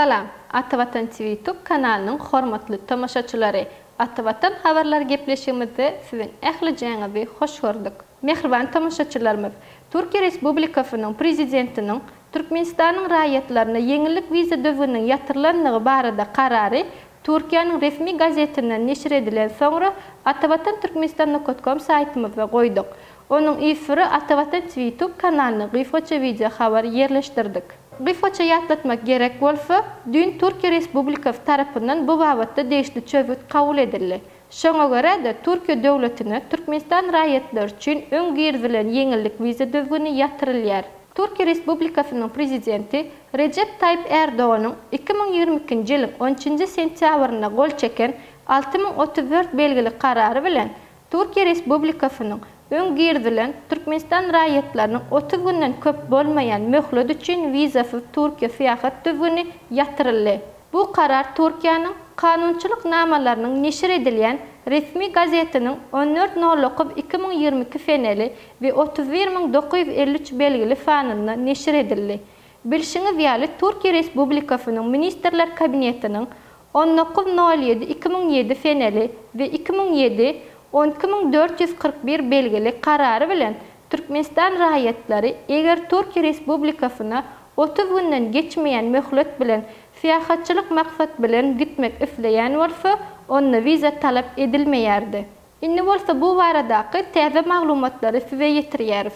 Salam, Atavatan TV Youtube kanalynyň hormatly tomaşaçylary! Atavatan habarlar gepleşigimizde siziň ählijäňizi hoş gördük. Mähriban tomaşaçylarymyz, Türkiýe Respublikasynyň Prezidentiniň Türkmenistanyň raýatlaryna ýeňillik wiza düzgüniniň ýatyrylandygy barada karary Türkiýäniň resmi gazetinden neşir edilen soňra Atavatan Türkmenistan nokat kom saýtymyzda goýduk. Onuň yzsyry Atavatan TV Youtube kanalyna gysgaça wideo habar ýerleşdirdik. Gysgaça ýatlatmak gerek bolsa, düýn Türkiýe Respublikasy tarapyndan bu babatda degişli çözgüt kabul edildi. Şoňa görä-de, Türkiýe döwletine Türkmenistan raýatlary üçin öň girizilen ýeňillik wiza düzgüni ýatyrylýar. Türkiýe Respublikasynyň Prezidenti Rejep Taýyp Ärdoganyň 2022-nji ýylyň on üçünji sentýabrynda gol çeken 6034 belgili Karary bilen Türkiýe Respublikasynyň öň girizilen Türkmenistan raýatlarynyň 30 günden köp bolmaýan möhlet üçin wizasyz Türkiýe syýahat düzgüni ýatyryldy. Bu karar Türkiýäniň kanunçylyk namalarynyň neşir edilýän resmi gazetiniň on dört nol dokuz 2022 seneli we 31953 belgili sanynda neşir edildi. Bilşiňiz ýaly, Türkiýe Respublikasynyň Ministrler Kabinetiniň on dokuz nol ýedi 2007 seneli we 2007 12441 belgili Karary bilen Türkmenistan raýatlary eger Türkiýe Respublikasyna 30 günden geçmeýän möhlet bilen syýahatçylyk maksat bilen gitmek isleýän bolsa, onda wiza talap edilmeýärdi. Indi bolsa bu baradaky täze maglumatlary size ýetirýäris.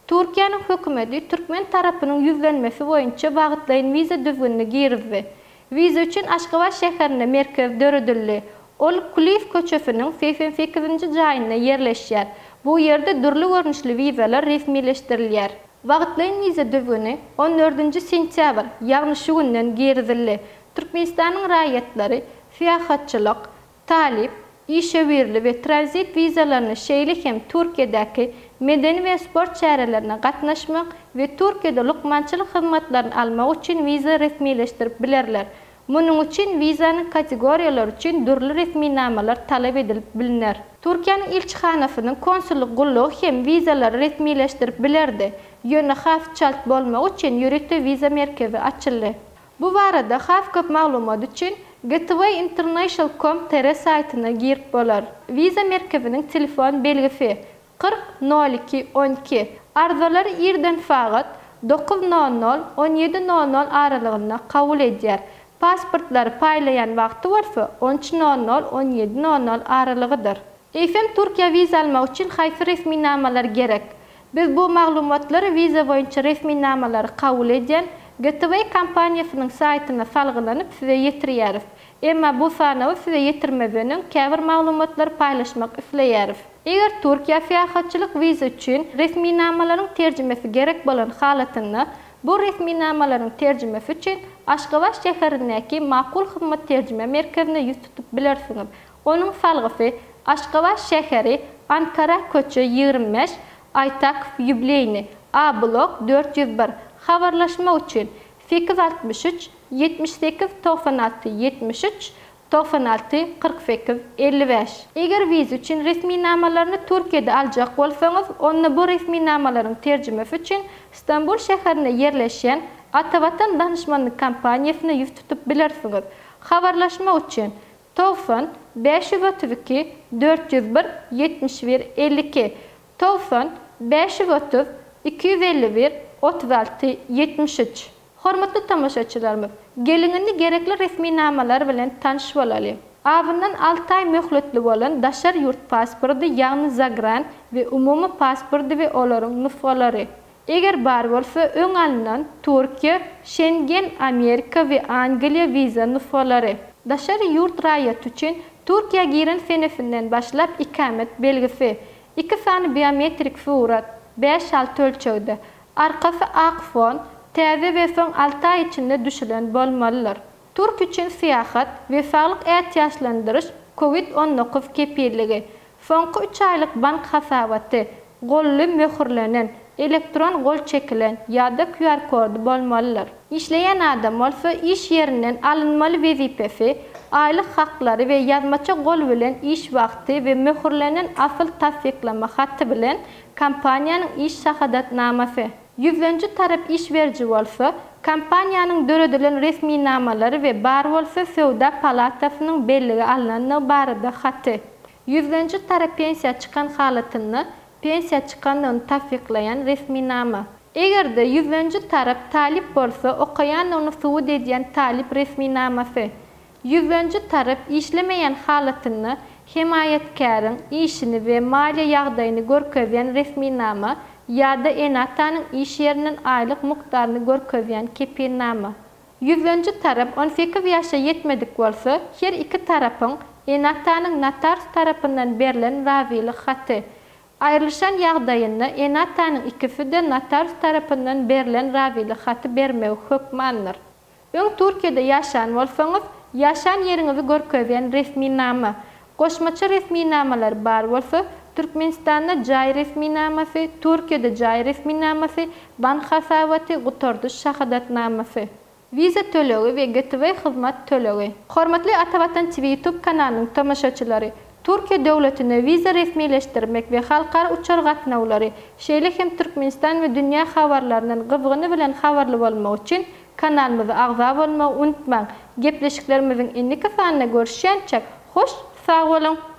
Türkiýäniň hökümeti türkmen tarapynyň ýüzlenmesi boýunça wagtlaýyn wiza düzgünini girizdi. Wiza üçin Aşgabat şäherinde merkez döredildi. Ol Kulyýew köçesiniň 88-nji jaýynda ýerleşýär. Bu ýerde dürli görnüşli wizalar resmileşdirilýär. Wagtlaýyn wiza düzgüni on dördünji sentýabr, ýagny şu günden girizildi. Türkmenistanyň raýatlary syýahatçylyk, talyp, işewürli we tranzit wizalaryny şeýle hem Türkiýedäki medeni we sport çärelerine gatnaşmak we Türkiýede lukmançylyk hyzmatlaryny almak üçin wiza resmileşdirip bilerler. Munuň üçin wizanyň kategoriýalary üçin dürli resminamalar talap edilip bilner. Türkiýäniň ilçihanasynyň konsullyk gullugy hem wizalary resmileşdirip bilerdi, ýöne has çalt bolmagy üçin ýörite wiza merkezi açyldy. Bu barada has köp maglumat üçin Gateway International com tr saýtyna girip bolar. Wiza merkeziniň telefon belgisi, 40 nol iki 12. Arzalary irden sagat dokuz nol nol, on ýedi nol nol aralygynda kabul edýär. Pasportlary paýlaýan wagty bolsa on üç nol nol, on ýedi nol nol aralygydyr. Eýsem Türkiýä wiza almak üçin haýsy resminamalar gerek? Biz bu maglumatlary wiza boýunça resminamalary kabul edýän Gateway kompaniýasynyň saýtyna salgylanyp size ýetirýäris. Emma bu sanawy size ýetirmezden öň käbir maglumatlary paýlaşmak isleýäris. Eger Türkiýä syýahatçylyk wiza üçin resminamalaryň terjimesi gerek bolan halatynda, bu resminamalaryň terjimesi üçin Aşgabat şäherindäki Makul Hyzmat terjime merkezine ýüz tutup bilersiňiz. Onuň salgysy, Aşgabat şäheri, Ankara köçe 25, Aýtakow ýubleýni, A blok 401. Habarlaşmak üçin, 863 78 96 73 96 48 55. Eger wiza üçin resminamalaryny Türkiýede aljak bolsaňyz, onda bu resminamalaryň terjimesi üçin Stambul şäherinde ýerleşýän Atavatan danyşmanlyk kompaniýasyna ýüz tutup bilersiňiz. Habarlaşmak üçin, 90 532 401 71 52 90 530 251 36 73 Hormatly tomaşaçylarymyz, geliň indi gerekli resminamalar bilen tanyş bolaly. Azyndan alty aý möhletli bolan daşary ýurt pasporty, ýagny zagran we umumy pasporty we olaryň nusgalary. Eger bar bolsa, öň alnan Türkiýe, Şengen, Amerika we Angliýa wiza nusgalary. Daşary ýurt raýaty üçin Türkiýä giren senesinden başlap ikamet belgisi, iki sany biometrik surat, bäş-alty ölçegde, arkasy ak fon, täze we soň alty aý içinde düşülen bolmalydyr. Türk üçin syýahat we saglyk ätiýaçlandyryş Covid 19 kepilligi, Soňky üç aýlyk bank hasabaty, golly möhürlenen, elektron gol çekilen ýa-da QR kody bolmalydyr. Işleýän adam bolsa iş ýerinden alynmaly wezipesi, aýlyk haklary we ýazmaça gol bilen iş wagty we möhürlenen asyl tassyklama haty bilen kompaniýanyň iş şahadatnamasy. Ýüzlenji tarap iş beriji bolsa, kompaniýanyň döredilen resminamalary we bar bolsa söwda palatasynyň bellige alnandygy barada haty. Ýüzlenji tarap pensiýa çykan halatynda, pensiýa çykandygyny tassyklaýan resminama. Eger-de ýüzlenji tarap talyp bolsa, okaýandygyny subut edýän talyp resminamasy. Ýüzlenji tarap işlemeýän halatynda, hemaýatkäriň işini we maliýe ýagdaýyny görkezýän resminama ýa-da ene-atanyň iş ýerinden aýlyk mukdaryny görkezýän kepilnama. Ýüzlenji tarap 18 ýaşa ýetmedik bolsa, her iki tarapyň, ene-atanyň notarius tarapyndan berlen razylyk haty. Aýrylyşan ýagdaýynda ene-atanyň ikisi-de notarius tarapyndan berlen razylyk haty bermegi hökmandyr. Öň Türkiýede ýaşan bolsaňyz, ýaşan ýeriňizi görkezýän resminama. Goşmaça resminamalar bar bolsa, Türkmenistanda jaý resminamasy, Türkiýede jaý resminamasy, bank hasabaty, gutardyş şahadatnamasy. Wiza tölegi we GTW hyzmat tölegi. Hormatly Atavatan TV YouTube kanalynyň tomaşaçylary! Türkiýe döwletine wiza resmileşdirmek we halkara uçar gatnawlary, şeýle hem Türkmenistan we dünýä habarlaryndan gyzgyny bilen habarly bolmak üçin kanalymyza agza bolmagy unutmaň! Gepleşiklerimiziň indiki sanynda görüşýänçäk, hoş sag boluň!